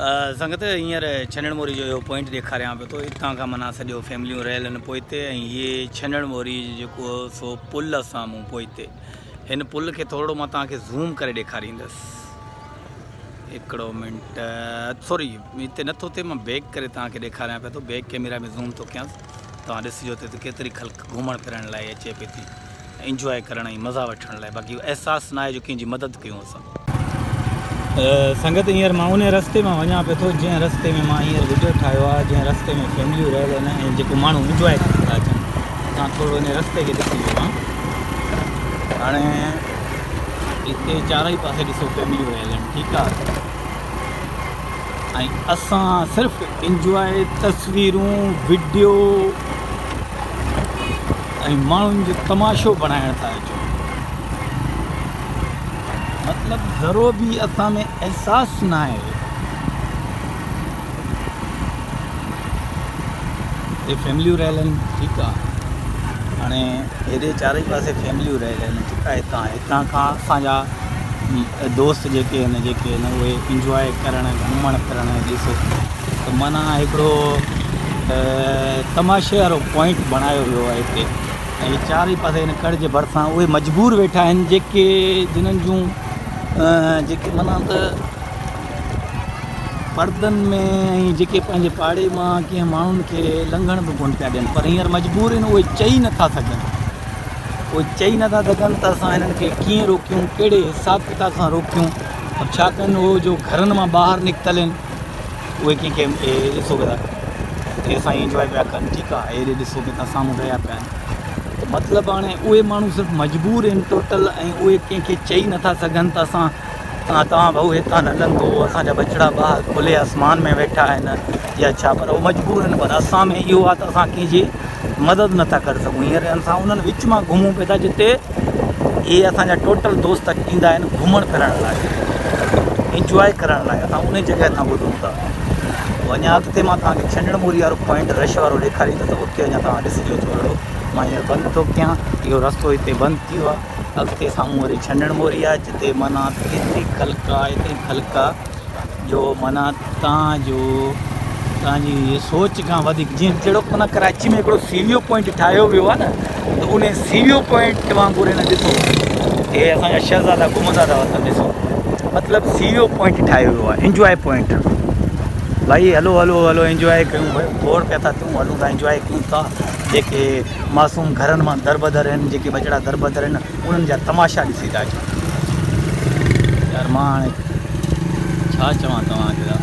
سنگت هينئر ڇنڻ موري جو اهو پوائنٽ ڏيکاريان پيو ٿو اتان کان معنيٰ سڄو فيمليون رهيل آهن پوئتي ۽ هي ڇنڻ موري جو جيڪو سو پل سامهون پوئتي هن پل کي ٿورڙو مان توهان کي زوم ڪري ڏيکاريندس هڪڙو منٽ سوري هتي نٿو ٿئي مان بيڪ ڪري توهان کي ڏيکاريان پيو ٿو بيڪ ڪيميرا ۾ زوم ٿو ڪيانس توهان ڏسجو ته ڪيتري خلق گهمڻ ڦرڻ لاء اچي پئي ٿي انجواء ڪرڻ ۽ مزا وٺڻ لاء باقي اهو احساس ناهي جو ڪنهن جي مدد ڪيون اسان. سنگت هينئر مان انهي رستي مان وڃان پيو ٿو جنهن رستي ۾ مان هينئر وڊيو ٺاهيو آهي جنهن رستي ۾ فيمليون رهيل آهن ۽ جيڪو ماڻهو انجواء ڪرڻ ٿا اچن تان ٿورو انهي رستي کي ڏسي ويو آهيان هاڻي هتي چارئي پاسي ڏسو فيمليون رهيل آهن ٺيڪ آهي ۽ اسان صرف انجواء تصويرون وڊيو ۽ ماڻهن جو تماشو بڻائڻ ٿا اچون مطلب ذرو به اسان ۾ احساس ناهي هي فيمليون رهيل آهن ٺيڪ آ هاڻي هيڏي چارئي پاسي فيمليون رهيل آهن ٺيڪ آ هتان هتان کان اسان جا دوست جيڪي آهن جيڪي آهن اهي انجواء ڪرڻ گهمڻ ڦرڻ ڏسو ته معنيٰ هڪڙو تماشي وارو پوائنٽ بڻايو ويو آهي هتي ۽ چارئي پاسي هن ڪڙ جي ڀرسان اهي مجبور ويٺا آهن جيڪي جنن جون جيڪي معنيٰ ته پردن ۾ ۽ جيڪي پنهنجي پاڙي مان ڪنهن ماڻهن کي لنگهڻ به ڪونه پيا ڏين پر هينئر مجبور آهن اهي چئي نٿا سگهن اهي چئي نٿا سگهن ته اسان هنن کي ڪيئن روڪيون ڪهڙي حساب ڪتاب سان روڪيون پر ڇا ڪن اهو جو گهرن مان ٻاهر نڪتل آهن اهي ڪنهن کي اهي ڏسو پيا اهي سائين انجواء پيا ڪن ٺيڪ آهي اهي ڏسو پيا سامهون رهيا پيا آهن ته مطلب هاڻي اهي ماڻهو صرف مجبور آهن ٽوٽل ۽ اهي ڪنهن کي چئي نٿا سگهن ته اسان تان توهان ڀائو هتان نه لنگهو اسان جا ٻچڙا ٻاهر کلي آسمان ۾ ويٺا آهن يا ڇا پر اهو مجبور آهن پر اسان ۾ اهو آهي ته اسان ڪنهن جي مدد نٿا ڪري سگهون هينئر اسان انهن وچ مان گهمون پيا ٿا جتي اهي اسان جا ٽوٽل دوست ايندا آهن گهمڻ ڦرڻ لاء انجواء ڪرڻ لاء اسان ان جڳهه تان گذرون ٿا پوء اڃا اڳتي مان توهان کي ڇنڊڻ موري وارو پوائنٽ رش وارو ڏيکاريندس ته اتي اڃا توهان ڏسجو ٿورڙو مان هينئر بند ٿو ڪيان اهو رستو هتي بند ٿي ويو آهي اڳتي سامهون وري ڇنڻ موري آ جتي معنيٰ ايتري خلق آ ايتري خلق آ جو معنيٰ تان جو تان جي سوچ کان وڌيڪ جيئن جهڙو معنيٰ ڪراچي ۾ هڪڙو سي ويو پوائنٽ ٺاهيو ويو آ نه ته ان سي ويو پوائنٽ وانگر هن ڏسو هي اسان جا شهزادا گهمندا ٿا وتن ڏسو مطلب سي ويو پوائنٽ ٺاهيو ويو آ انجواء پوائنٽ ڀائي هلو هلو هلو انجواء ڪيون بور پيا ٿا ٿيون هلون ٿا انجواء ڪيون ٿا جيڪي معصوم گهرن مان دربدر آهن، جيڪي ٻچڙا دربدر آهن، انهن جا تماشا ڏسي ٿا اچون. يار مان هاڻي ڇا چوان توهان کي.